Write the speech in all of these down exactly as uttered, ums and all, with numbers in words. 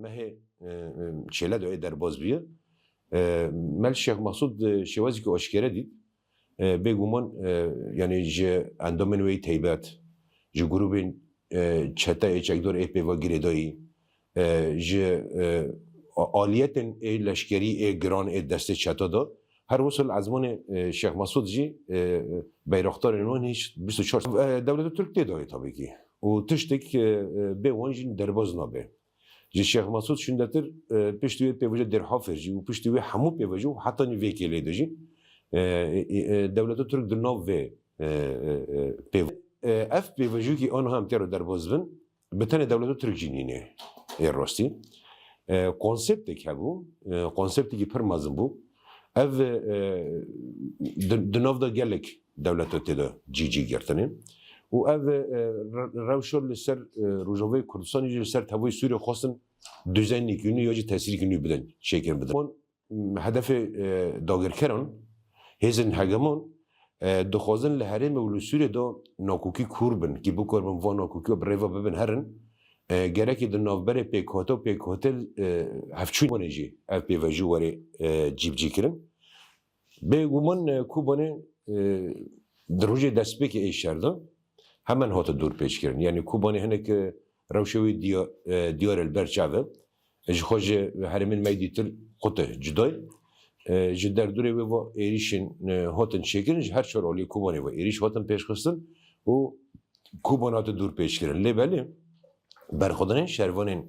Mehê, e, e, çêle de ê derbas bûye. E, me li Şêx Mesûd, e, şêwazekî aşkere dît. E, bêguman, e, yanî ji endamên wê yê taybet, ji grûbên, e, çete ê çekdar ê pê ve girêdayî, e, ji, e, a-, aliyetên ê leşkerî ê giran ê destê çeta de, her wisa li ezmanê, e, Şêx Mesûd jî, e, beyraxdarên wan hîç bîst û çar, e, dewleta Tirk tê dayê tabii ki. Û tiştek, e, e, bê wan jî derbas nabe. Ji Şêx Mesûd şûndetir, e, piştî wê pêvajoya Dêrhafir jî û piştî wê hemû pêvajo û hetanî vê kêlê de jî, e, e, e, dewleta Tirk di nav vê, e, e, e, pêv-, e, ev pêvajokî aniha em tê re derbas bin, bi tenê dewleta Tirk jî nîne ê rastî. E, konseptek hebû, e, konseptekî pir mezin bû. Ev, e, di, di nav de gelek dewleta tê de cî cî girtine. Û ev, e, re-, rewşa li ser, e, Rojavayê Kurdistanê jî li ser tevayê Sûriyê xwestin duzeynek nû ya jî tesîrek nû bidin, çêkirin bidin. Wan, m, hedefê, e, dagirkeran, hêzên hegemon, e, dixwazin li herêmê û li Sûriyê de nakokî kûr bin, kî bikaribin van nakokî bi rêva bibin herin, e, gerekê di navberê pêkhate û pêkhate, e, hevçûn wan jî ev pêvajo were, e, cîbicîkirin. Bêguman, e, Kobanê, e, di rojê destpêkê ê şer de hemen hate dorpêçkirin. Yanî Kobanê hinek, e, rewşa wê diya-, e, diyar e li ber çav e. Ji xwe ji herêmên me yê dîtir qut e, cuda ye. E, ji derdorê wê ve êrîşên, e, hatin çêkirin, ji her çar aliyê Kobanê ve êrîş hatin pêşxistin û Koban hate dorpêçkirin. Lê belê berxwedana şervanên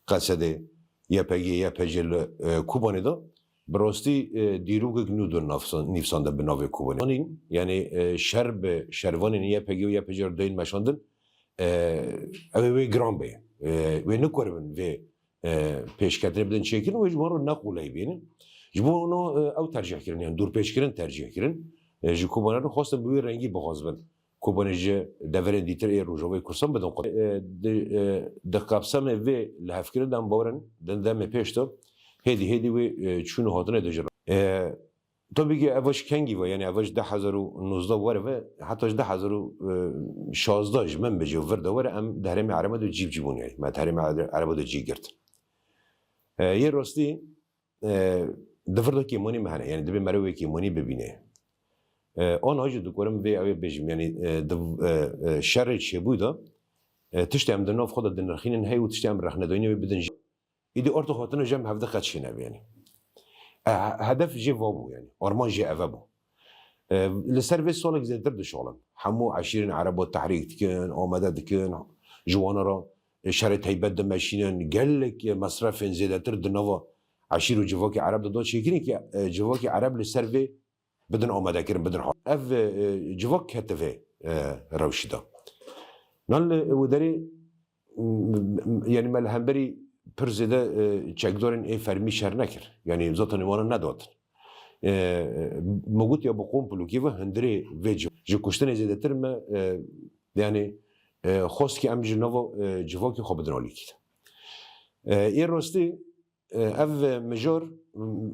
Qesedê, Y P G, Y P G li, e, Kobanê de bi rastî, e, dîrokek nû de navsan-, nivîsandin bi navê Kobanê. Anîn, yanî, e, şer bi şervanên Y P G û Y P G re dayîn meşandin, e, ew ê wê giran bê. E, wê nikaribin vê, e, pêşketinê bidin çêkirin, wê ji wan re ne qolay bînin. Ji bo wana, e, ew tercîh kirin, yanî dorpêçkirin tercîh kirin. E, ji Kobanê re xwestin bi wê rengî bixwazibin. Kobanê ji deverên dîtir ê Rojavayê Kurdistan bidin qut. E, di, e, di kapsamê vê lihevkirin de em bawer in, di demê pêş de hêdî hêdî wê, e, çûn û hatinê de jî. E, tabii ki ev ji kengî ve, yanî ev ji du hezar û nozdeh were ve, heta ji du hezar û şazdeh ji min bêje vir de were, em di herêmê Ereba de cî bi cî bûn, yanî me di herêmê Ereba de cî girt. E, yê rastî, e, di vir de kêmanî me hene, yanî dibê meriv wê kêmanî bibîne. E, ana jî dikarim vê ew ê bêjim, yanî, e, di, e, e, şerê çêbû de, e, tiştê em di nav xwe de dinirxînin hey û tiştê em rexnedayînê wê bidin jî. Îdî orto hatine ji em hevdi qet çênebe, yanî. E, he-, hedef jê va bû, yanî. Armanc jê eve bû. E, li ser vê salek zêdetir dişoxlin. Hemû eşîrên Ereba tehrîk dikin, amade dikin, ji wana re, e, şerê teybet dimeşînin, gelek, e, mesrefên zêdetir di nava eşîr û civakê Ereb de da çêkirin ki, e, civakê Ereb li ser vê bidin amadekirin, bidin ha-, ev, e, civak kete vê, e, rewşî de. Nan li wê derê, m-, m-, yanî me li hemberî pir zêde, e, çekdarên ê fermî şer nekir. Yanî zaten wana nedatin. E, me got ya bi komplo kî ve hundirê vê ci-, ji kuştinê zêdetir me, e, yanî, e, xwest ki em ji nava, e, civakê xwe bidin alîkî de. E, ê rastî, e, ev mijar, m-,